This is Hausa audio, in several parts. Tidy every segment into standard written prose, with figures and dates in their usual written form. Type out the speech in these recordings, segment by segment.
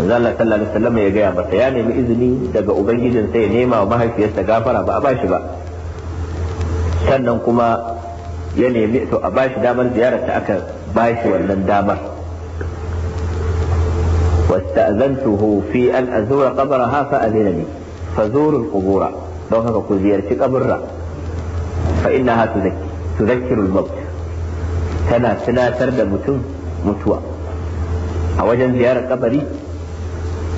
Manzo Allah sallallahu alaihi wasallam ya gaya masa ya nemi izini daga ubangijin sai ya nema wa mahaifiyarsa gafara, ba a bashi ba. Sannan kuma ya nemi to a bashi damar ziyarar ta, aka bashi wannan damar. واستأذنته في أن أزور قبرها فأذن لي. فزوروا القبور، don haka ku ziyarci kaburra، فإنها تذكر الموت، tana tunatar da mutum mutuwa. A wajen ziyarar kabari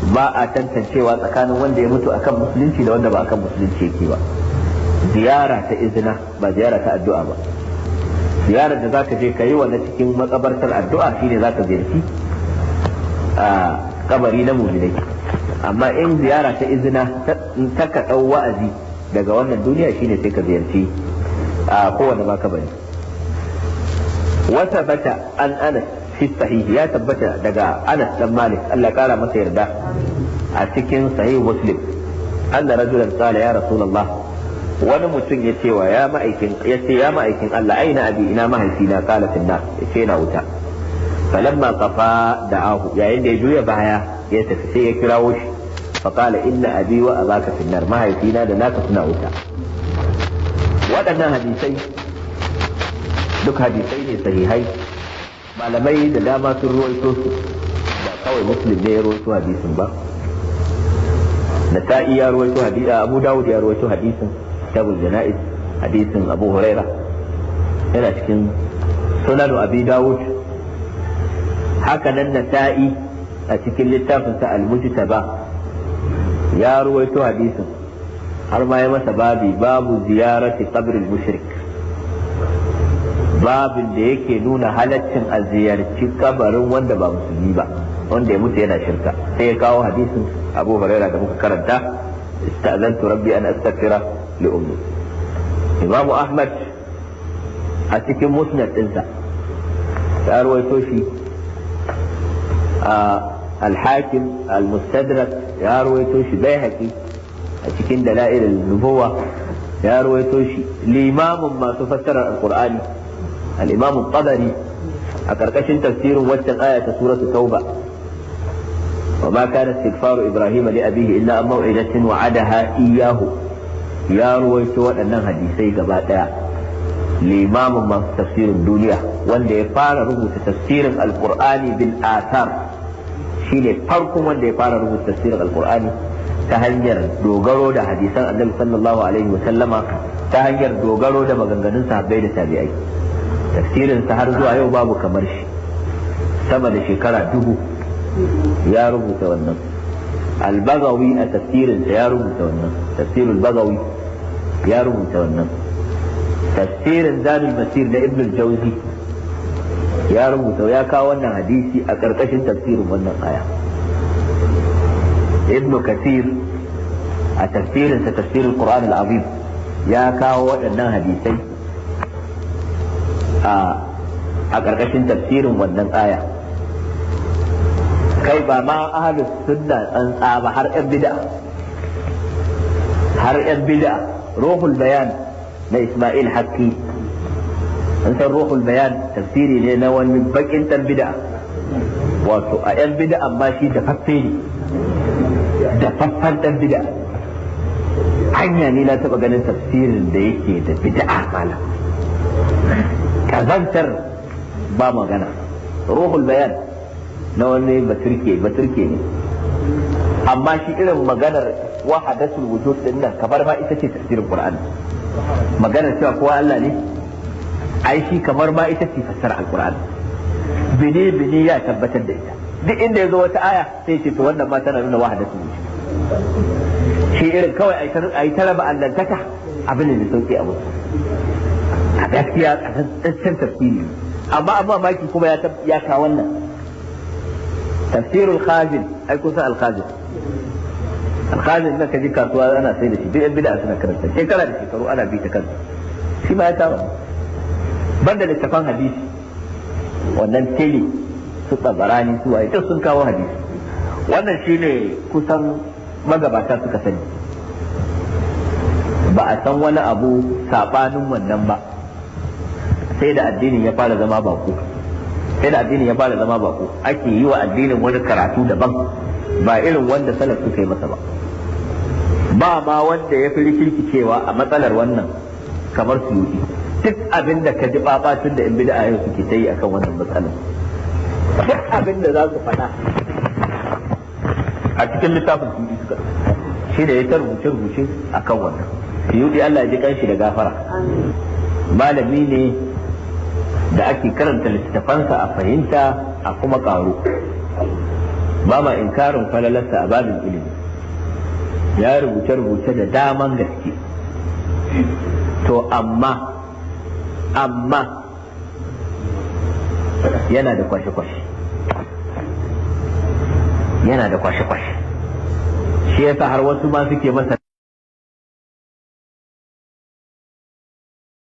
ba a tantancewa tsakanin wanda ya mutu akan musulunci da wanda ba akan musulunci yake ba. Ziyara ta izina, ba ziyara ta addu'a ba. Ziyarar da zaka je ka yi wa na cikin makabartar addu'a shine zaka ziyarci a kabari na muminai. Amma in ziyara ta izina ta ka ɗau wa'azi daga wannan duniya, shine sai ka ziyarci a kowane ma kabari. وثبت عن أنس في الصحيح، ya tabbata daga Anas dan Malik, Allah kara masa yarda, a cikin Sahih Muslim، أن رجلا قال يا رسول الله، wani mutum ya ce wa ya ma'aikin, ya ce ya ma'aikin Allah، أين أبي؟ Ina mahaifina؟ قال في النار، ya ce yana wuta. فلما قفا دعاه، yayin da ya juya baya ya tafi sai ya kirawo shi، فقال إن أبي وأباك في النار، mahaifina da naka suna wuta. Waɗannan hadisai duk hadisai ne sahihai, malamai da dama sun ruwaito su. Ba kawai Muslim ne ya ruwaito hadisin ba, Nasa'i ya ruwaito hadisi, Abu Dawud ya ruwaito hadisin Kitabul Janaiz, hadisin Abu Huraira yana cikin Sunan Abi Dawud. Haka nan Nasa'i a cikin littafin sa Al-Mujtaba ya ruwaito hadisin, har ma ya masa babi، باب زيارة قبر المشرك، babin da yake nuna halaccin a ziyarci kabarin wanda ba musulmi ba, wanda ya mutu yana shirka. Sai ya kawo hadisin Abu Huraira da muka karanta، استأذنت ربي أن أستغفر لأمي. Imam Ahmad a cikin Musnad ɗinsa ya ruwaito shi, Al-Hakim Al-Mustadrak ya ruwaito shi, Baihaqi a cikin Dala'il Nubuwa ya ruwaito shi, limamin masu fassarar Alqur'ani al-Imam Tabari a karkashin tafsirin waccan aya ta Suratu Tauba، وما كان استغفار إبراهيم لأبيه إلا عن موعدة وعدها إياه، ya ruwaito waɗannan hadisai gaba ɗaya. Limamin masu tafsirin duniya, wanda ya fara rubuta tafsirin Alkur'ani بالآثار، shine farkon wanda ya fara rubuta tafsirin Alkur'ani ta hanyar dogaro da hadisan Annabi sallallahu alaihi wa sallama, ta hanyar dogaro da maganganun sahabbai da tabi'ai. Tafsirin sa har zuwa yau babu kamar shi, sama da shekara 1000 ya rubuta wannan. Al-Bagawi a tafsirin sa ya rubuta wannan, Tafsirul Bagawi ya rubuta wannan. Tafsirin Zadul Masir da Ibn al-Jawzi ya rubuta, ya kawo wannan hadisi a ƙarƙashin tafsirin wannan aya. Ibn Kathir a tafsirinsa Tafsirul Qur'an al-Azim ya kawo waɗannan hadisai a ƙarƙashin tafsirin wannan aya. Kai, ba ma ahlus sunna tsantsa ba, har yan bid'a, har yan bid'a. Ruhul Bayan na Ismail Hakki, an san Ruhul Bayan, tafsiri ne na wani bakin dan bid'a, wato a yan bid'a amma shi dafaffe ne, dafaffen dan bid'a. Hanya ne na taba ganin tafsirin da yake da bid'a malam, kazantar ba magana. Ruhul Bayan na wani Baturke, Baturke ne, amma shi irin maganar wahadatul wujud din nan kamar ma ita ce tafsirin Qur'ani. Maganar cewa kowa Allah ne, ai shi kamar ma ita ce fassara Alqur'ani. Bini bini ya tabbatar da ita. Duk inda ya zo wata aya sai ce to wannan ma tana nuna wahadatul wujud. Shi irin kawai ai ta raba allantaka abin da sauki a musu. A gaskiya ƙasantaccen tafsiri, amma maki kuma ya kawo wannan. Tafsirul Khazin, ai kusa Al-Khazin, Al-Khazin da kaji kasuwa ana sai da shi, duk yan bid'a suna karanta, shekara da shekaru ana bi ta kansa, shi ma ya tawo. Banda littafan hadisi wannan tele, su Tabarani, su waye, duk sun kawo hadisi. Wannan shine kusan magabata suka sani, ba a san wani abu sabanin wannan ba sai da addinin ya fara zama bako, sai da addinin ya fara zama bako, ake yi wa addinin wani karatu daban. Ba irin wanda salaf suka yi masa ba. Ba ma wanda ya fi rikirkicewa a matsalar wannan kamar Suyuti. Duk abin da ka ji babatun da in bid'a yau suke ta yi akan wannan matsalar, duk abin da za su faɗa a cikin littafin Suyuti suka shi da ya ta rubuce rubuce akan wannan. Suyuti, Allah ya ji kanshi da gafara, malami ne da ake karanta littattafansa a fahimta a kuma karu. Ba ma inkarin falalarsa a babin ilimi, ya rubuce-rubuce da daman gaske. To amma yana da kwashe-kwashe, yana da kwashe-kwashe. Shi yasa har wasu ma suke masa